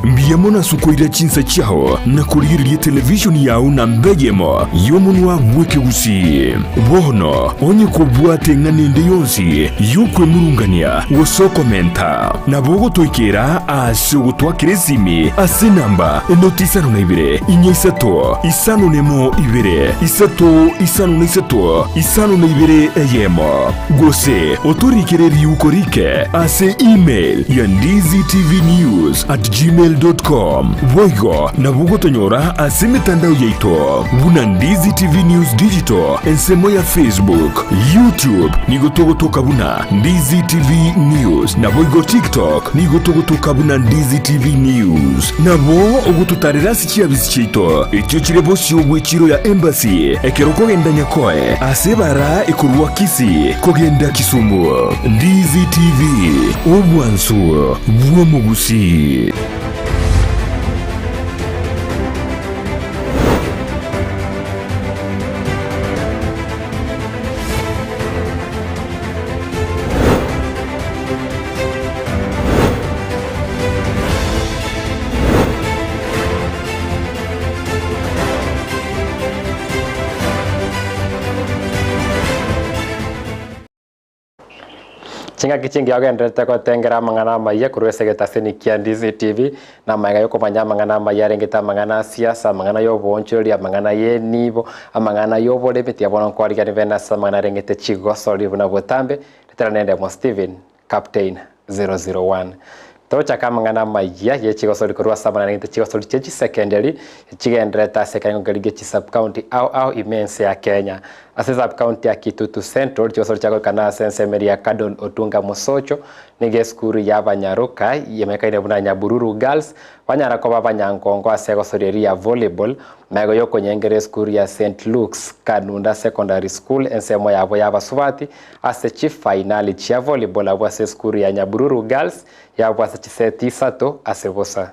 mbuya mono ase okoira chinsa chiao na korigereria etelevishoni yao namba eyemo y'omonwa bw'ekegusii. Bono onye kobwate eng'ana ende yonsi y'okwemurungania gose okomenta, nabo ogotoikera ase ogotwakera esimi ase enamba enoti isano na ibere, inya isato, isano nemo ibere, isato isano na isato, isano na ibere eyemo. Gose otorikere riuko rike ase email ya ndizitvnews@gmail.com. Boigo nabo ogotonyora ase emetandao yaito buna Ndizi TV News Digital ensemo ya Facebook, YouTube nigo togotoka buna Ndizi TV News naboigo TikTok nigo togotoka buna Ndizi TV News. Nabo ogototarera ase chiabisi chiaito echio chire bosio bw'echiro ya Embassy ekero okogenda Nyakoe ase ebara ekorwa Kisii kogenda Kisumu. Ndizi TV, obwansu bw'omogusii. Chingaki chingiya ogendererete gotengera amang'ana amaya korwa ase egetaseni kia Ndizi TV, na amaiga y'okomanya amang'ana amaya arengete amang'ana a siasa, amang'ana y'oboonchoreria, amang'ana y'enibo, amang'ana y'oboremi, tiga bono nkwariganie bene ase amang'ana arengete chigosori buna botambe, ritera nendemo Stephen. Captain 001. Tochake amang'ana amayia ye chigosori korwa ase amang'ana gete chigosori chie chisekenderi chigendererete ase ekerengo keria gie chisubcounty ao ao ime ense ya Kenya. Ase subcounty ya Kitutu Central chigosori chiagoikana ase ensemo eria ya Cardon Otunga Mosocho nigo esukuru ya abanyaroka yemanyekaine buna Nyabururu Girls banyara koba abanyankongo ase egosori eria ya volleyball Magega y'okonyengera esukuru ya St Luke's Kanunda Secondary School ensemo yabo y'abasubati ase chifainali chia volleyball abwo ase esukuru ya Nyabururu Girls yabwo ase chiseti isato ase bosa.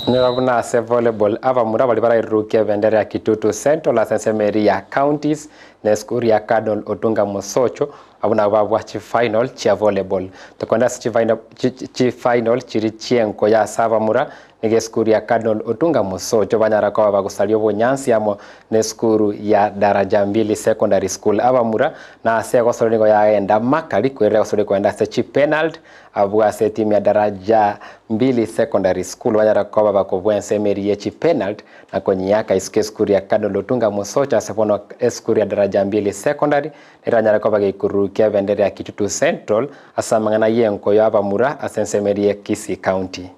Nigo buna ase volleyball abamura baria barairurukia ebendera ya Kitutu Central ase ensemo eria ya counties na esukuru ya Cardinal Otunga Mosocho Abwo nabo babua chifinal chia volleyball. Tokonde ase chifinal chifinal chiri chienko ya ase abamura nigo esukuru ya Cardinal Otunga Mosocho banyara koba bagosaria obonyansi amo na esukuru ya Daraja Mbili Secondary School. Abamura na ase egosori nigo yagenda makari kwerera egosori kogenda ase chipenalty Abwo ase etimu ya Daraja Mbili Secondary School banyara koba bakobua ensemo eria ye chipenalty na konyiaka isiko esukuru ya Cardinal Otunga Mosocho ase bono esukuru ya Daraja Mbili Secondary Neranyare koba geikururukia ebendera ya Kitutu Central ase amang'ana y'enko y'abamura ase ensemo eria ya Kisii County.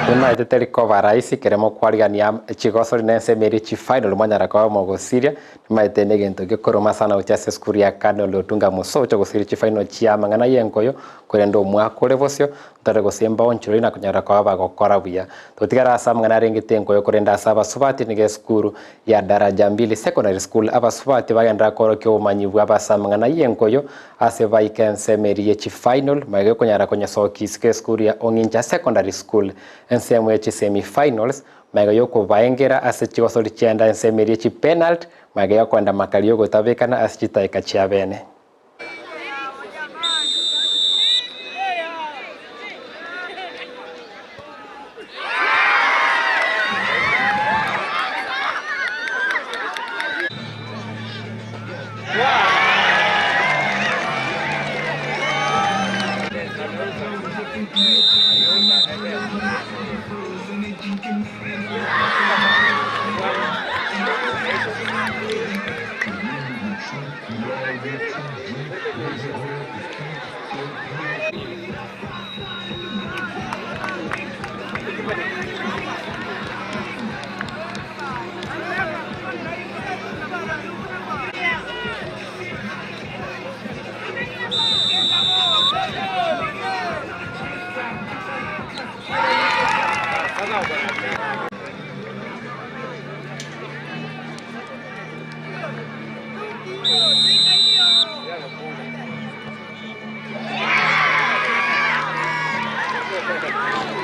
Nimaete teri koba rahisi kere mokwarigania chigosori na ensemo eria chifinal mwanyara koba mogosiria. Nimaete negento gekoroma sana gochia ase esukuru ya Colonel Otunga Musocho gosiria chifinal chia amang'ana y'enkoyo korende omwaka ore bosio ntore gose mbaonchoreri na konyara koba bagokora buya. Totigare ase amang'ana arengete enkoyo korende ase abasubati nigo esukuru ya Daraja Mbili Secondary School abasubati bagenderera koorokia obomanyi bwabo ase amang'ana y'enkoyo Ase baika ensemo eria ye chifinal, magega okonyara konyesokia isiko esukuru ya Ong'incha Secondary School ensemo ye chisemi finals, magega yokobaengera ase chigosori chiaenda ensemo eria ye chipenalt, magega yokoenda makari yogotabekana ase chitaeka chiabene.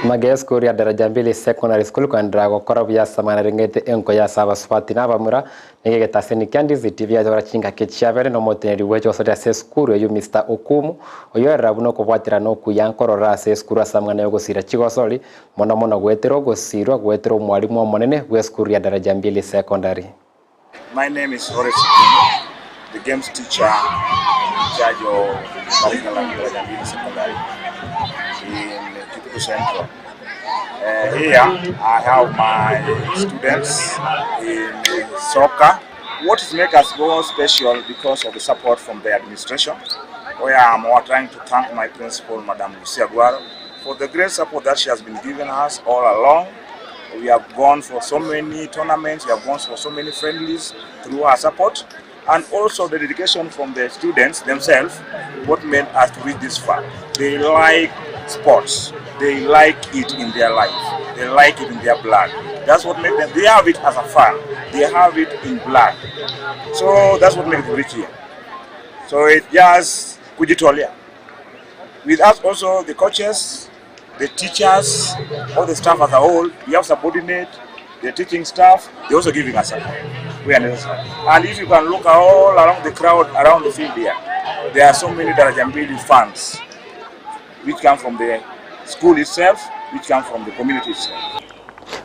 Magega esukuru ya Daraja Mbili Secondary School koenderera gokora buya ase amang'ana arengete enkoyo ase abasubati na abamura, nigo egetaseni kia Ndizi TV yachora chingaki chiabere na omoteneneri bw'echigosoria ase esukuru eyio Mister Okumu, oyoerera buna okobwaterana okuya nkorora ase esukuru ase amang'ana yogosira chigosori, mono mono goetera ogosirwa goetera omwalimu omonene bw'esukuru ya Daraja Mbili Secondary. My name is Horace Okumu, the games teacher in charge of Marigaland Daraja Mbili Secondary in Kitutu Central. Here I have my students in soccer. What is make us more special because of the support from the administration, where I'm trying to thank my principal, Madam Lucia Guaro, for the great support that she has been giving us all along. We have gone for so many tournaments, we have gone for so many friendlies through her support, and also the dedication from the students themselves, what made us to reach this far. They like sports, they like it in their life, they like it in their blood. That's what made them, they have it as a fun, they have it in blood. So that's what made it reach here. So it just kujitolea. With us also the coaches, the teachers, all the staff as a whole, we have subordinate, the teaching staff, they're also giving us support where necessary. And if you can look all along the crowd around the field here, there are so many Daraja Mbili fans, which come from the school itself, which come from the community itself.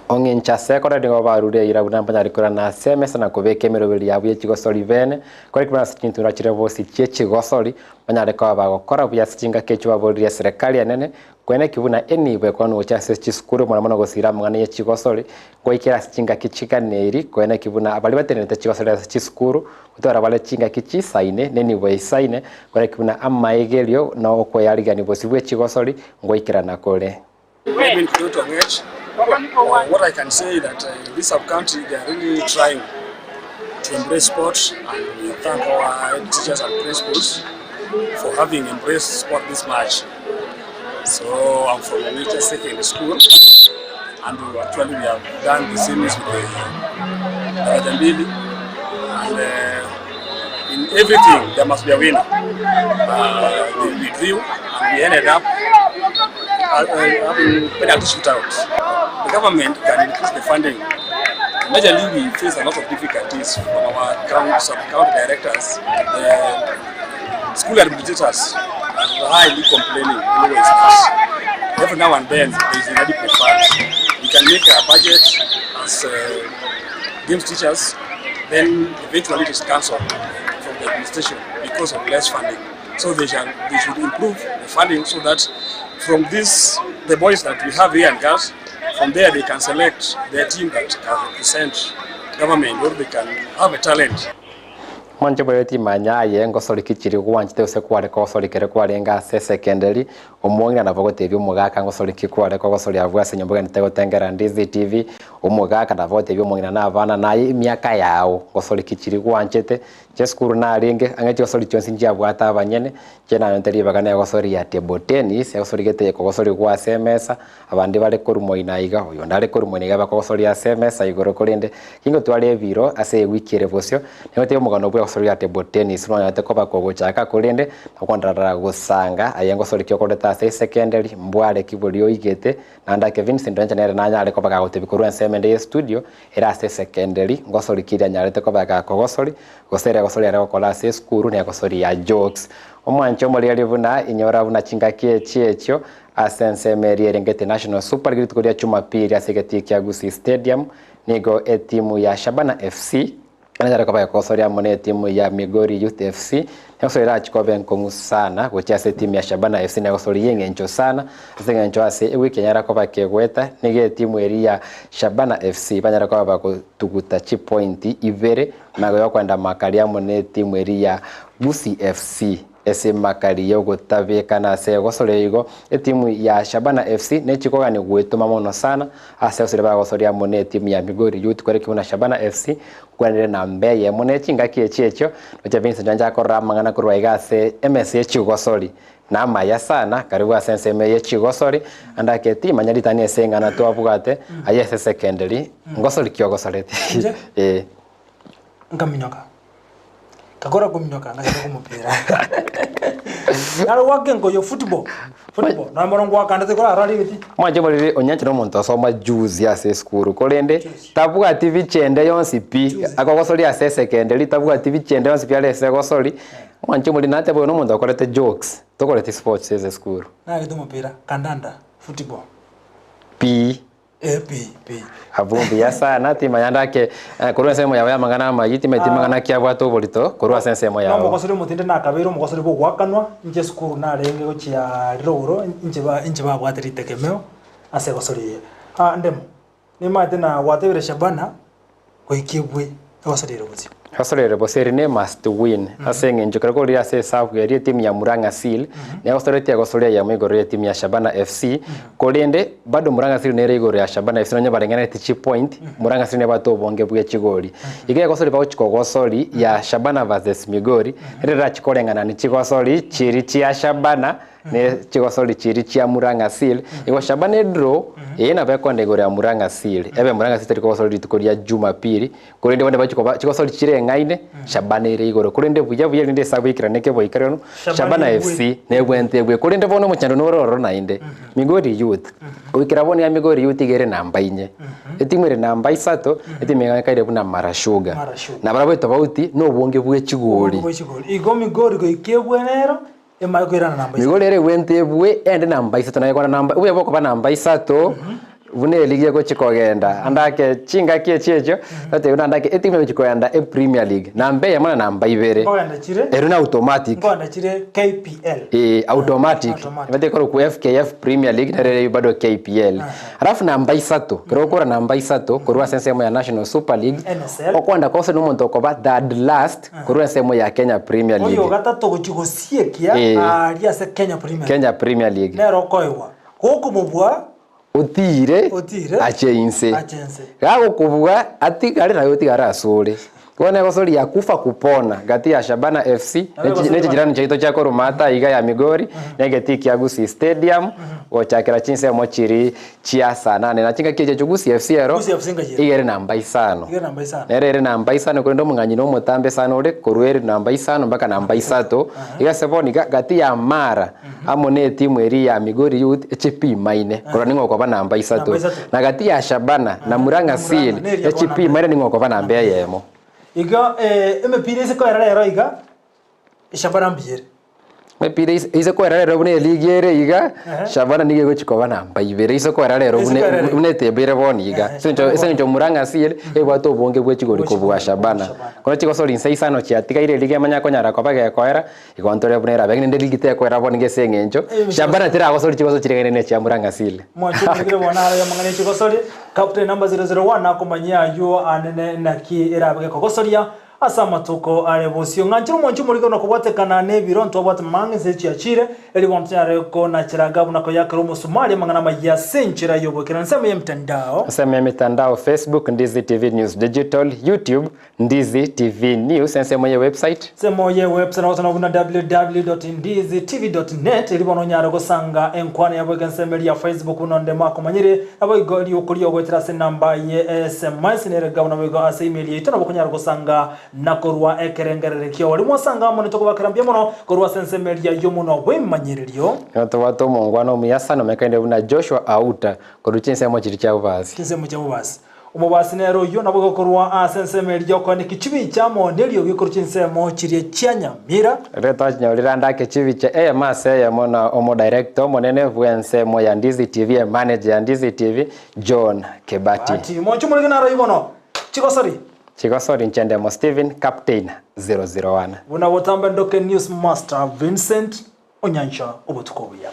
Ong'incha ase ekorera nigo barure eira buna mbanyare korana ase emesa na kobeka emeroberi yabo ye chigosori bene, korende buna ase chintura chire bosi chie chigosori, banyare koba bagokora buya ase chingaki echio baboririe eserekari enene, Kweneki buna enibo ekwanwa gochia ase chisukuru mono mono gosiira amang'ana ye chigosori, goikera ase chingaki chiganeiri, kweneki buna baria batenenerete chigosori ase chisukuru, gotwara bare chingaki chisaine, nenibo eisaine, kweneki buna amaegerio na okweyarigania bosio bwe chigosori ngoikerana kore. Edwin Kitutu Ong'ech, What I can say that this sub county they are really trying to embrace sport and we thank our head teachers and principals for having embraced sport this much. So I'm from Ong'echa Secondary School and we actually we have done the semis with the Daraja Mbili and uh, in everything there must be a winner. Uh, we drew and we ended up uh, uh, having penalty shootouts. The government can increase the funding. Majorly we face a lot of difficulties from our county, sub-county directors, the school administrators are highly complaining always that every now and then there is inadequate funds. We can make a budget as uh, games teachers, then eventually it is cancelled from the administration because of less funding. So they, shall, they should improve the funding so that from this, the boys that we have here and girls, from there they can select their team that can represent government or they can have a talent. Mwanche bore timanya aye ngosori ki chiri gwanchete gose kware kogosori kere kwarenge ase esecondary, omong'ina nabo agotebia omogaka ngosori ki kware kogosori abwo ase enyomba ogenderete gotengera Ndizi TV, omogaka nabo agotebia omong'ina na abana naye emiaka yao ngosori ki chiri gwanchete, inche esukuru narenge ang'e chigosori chionsi nchiabwate abanyene, inche nanyonte ribaga na egosori ya table tennis, egosori gete ekogosorigwa ase emesa, Abande bare korwa moino aiga, oyonde are korwa moino aiga bakogosoria ase emesa igoro korende gingotwara ebiro ase ewiki ere bosio, nigotebie omogano bw'egosoria table tennis nonyarete koba kogochaka korende nokondarara gosanga aye ngosori ki okorete ase esekenderi mbware ki boria oigete naende ake Vincent Oencha nere nanyare koba gagotebia korwa ensemo ende y'estudio ere ase esekenderi ngosori ki eria anyarete koba gakogosori gose ere egosori are gokora ase esukuru negosori ya jokes. Omwanche omorigereria buna inyora buna chingaki echi echio Ase ensemo eria erengete National Super League rituko ria Jumapili ase egetii kia Gusii Stadium, nigo etimu ya Shabana FC eranyare koba ekogosoria amo na etimu ya Migori Youth FC. Negosori erachi koba enkong'u sana gochia ase etimu ya Shabana FC negosori y'eng'encho sana ase eng'encho ase ewiki enyara koba kegoeta nigo etimu eria ya Shabana FC banyare koba bagotuguta chipointi ibere magega yokoenda makari amo na etimu eria ya Gusii FC. Ase emakari y'ogotabekana ase egosoria igo, etimu ya Shabana FC nechikogania gwetoma mono sana ase egosoria bagosoria amo netimu ya Migori Youth koreki buna Shabana FC nkwanire namba eyemo ne chingaki echi echio nocha Vincent Nyancha akorora amang'ana korwa iga ase emesa ye chigosori na amaya sana karibu ase ensemo eye chigosori ande ake timanya ritang'ani ase eng'ana twabwate aye ase secondary ngosori ki ogosoreti Inche? eh. Nkaminyoka. Ngakora kominyoka ngachaka komopira. Naro gwaka enkoyo football, football, nonye bono ngwakandete korara rigeti. Mwanche moriri Onyancha nomonto osoma juzi ase esukuru korende tabwati bichende yonsi pi akogosoria ase esecondary tabwati bichende yonsi pi are ase egosori mwanche moriri nateba oyo nomonto okorete jokes tokoreti sports ase esukuru. Nagete omopira kandanda, football. Pi. Eh, pi, pi. Abwo mbuya sana, timanya ndake eh, korwa ensemo yao y'amang'ana amayia, timanyeti mang'ana ki abwate oborito korwa ase ensemo yao. Nomogosori omotindi nakabeire omogosori bw'ogoakanwa, inche esukuru narenge gochia rirogoro, inche ba inche babwate ritegemeo ase egosori eye. Ah, ndemo, nimanyete na gwatebire Shabana, goika ebwe egosori ere bosio. Egosori ere bosio eri ne must win ase eng'encho ekero korire ase esabu eria etimu ya Murang'a Seal negosoretie egosori eyemo igoro y'etimu ya Shabana FC korende bado Murang'a Seal nere igoro ya Shabana FC nonye bareng'anetie chipoint Murang'a Seal nebwate obonge bwe chigori. Iga egosori bagochi kogosori ya Shabana versus Migori nere erachi koreng'anani chigosori chiri chia Shabana ne chigosori chiria chia Murang'a Seal, igo Shabana edraw, eye nabo ekonda igoro ya Murang'a Seal, ebe Murang'a Seal teri kogosori rituko ria Jumapili, korende bono bachi koba chigosori chireng'aine, Shabana ere igoro. Korende buya buya rende esabu eikerane keboikeranu, Shabana FC nebwente ebwe. Korende bono omochando nore ororo naende, Migori Youth, goikera bono iga Migori Youth iga ere namba inye, etimu ere namba isato, etimu iga ekaire buna Mara Sugar. Mara Sugar. Nabarabwo etobauti, na obonge bwe chigori. Obonge bwe chigori. Igo Migori goika ebwe nero, Emanye koirana namba Nigo isato. rero egwente ebwe ende namba isato naye kwana namba obuya bwokoba namba isato buna eligi egochi kogenda ande ake chingaki echi echio totebe buna ande ake etimu egochi kogenda epremier league namba eyemo na namba ibere Nkogenda chire ero na automatic nkogenda chire KPL. Eh, automatic Automatic. ebate ekorokwa FKF Premier League nero ere bado KPL alafu namba isato ekero okora namba isato korwa ase ensemo ya National Super League NSL. okwenda kose na omonto okoba third last Korwa ensemo ya Kenya Premier Oyo League. gatato gochia gosiekia Eh. aaria ase Kenya Premier League. Kenya Premier League. Nere okoegwa. Gokomobua. Otiire Otiire ache inse. ache inse. Gagokobua atigare naye otigare asore. Bono egosori ya kufa kupona gati ya Shabana FC Nabo egosori ne chijirani chiaito chia korwa Maata iga ya Migori na egetii kia Gusii Stadium gochakera chinsemo chiria chia saa nane na chingaki echi Gusii FC ero Gusii FC ngayere. iga ere namba isano. Iga ere namba isano. Nere ere namba isano korende omong'anyi na omotambe sana ore korwa ere namba isano mpaka namba isato. Iga ase bono iga gati ya Mara amo na etimu eria ya Migori Youth echipimaine korora ning'o okoba namba isato. Namba isato. Na gati ya Shabana na Murang'a Seal Murang'a, neria koba namba echipimaine ning'o okoba namba eyemo. Igo emepira ase koera rero iga, Shabana mbuya ere. Emepira ise koera rero buna eligi ere iga, Shabana nigo egochi koba namba ibere ise koera rero Ise buna koera rero. buna etable ere bono iga. Ase eng'encho ase eng'encho Murang'a Seal ebwate obonge bwe chigori kobua Shabana. Kono chigosori inse isano chiatigaire eligi emanye konyara koba gekoera, igo ntore buna erabe naende eligi tekoera bono iga ase eng'encho Shabana teragosori chigoso chiring'aine na echia Murang'a Seal. Mwanche omorikire bono are amang'ana echigosori, Captain number 001 akomanyia ayio anene naki erabe gekogosoria. Ase amatuko are bosio, ng'anchire omwanchi omorikano na kobwatekana nebiro ntwabwate mang'e inse chiachire, erio bono tonyare konachera Agabu na koyakera omosumari amang'ana amayia ase enchera y'oboikeranu. Ensemo y'emitandao. Ensemo y'emitandao, Facebook, Ndizi TV News Digital, YouTube, Ndizi TV News, ensemo ye website. Ensemo ye website nabo gosanga buna www.ndizitv.net erio bono onyare gosanga enkwana yabo iga ensemo eria ya Facebook buna onde mwakomanyire. Naboigo riokoria ogoetera ase enamba ye sms nere gabo naboigo ase email yaito nabo okonyara gosanga na korwa ekerengererio kiao. Riria mwasanga amo nitokobakera mbuya mono korwa ase ensemo eria y'omonwa bw'emanyererio. Nigo tobwate omongwana omuya sana omekaine buna Joshua Auta korwa chinsemo chiria chia bobasi. Chinsemo chia bobasi. Omobasi nere oyio naboigo korwa ase ensemo eria y'okoeneki chibicha amo neriogi korwa chinsemo chiria chia Nyamira. Riria twachinyorire ande ake chibicha eyemo ase eyemo na omodirector omonene bw'ensemo ya Ndizi TV, emanager ya Ndizi TV, John Kibati. Bahati, Monche omorege naro oyio bono. Chigosori. Chigosori inche ndemo Stephen Captain 001. Buna botambe ndoke News Master Vincent Onyancha obotuko obuya.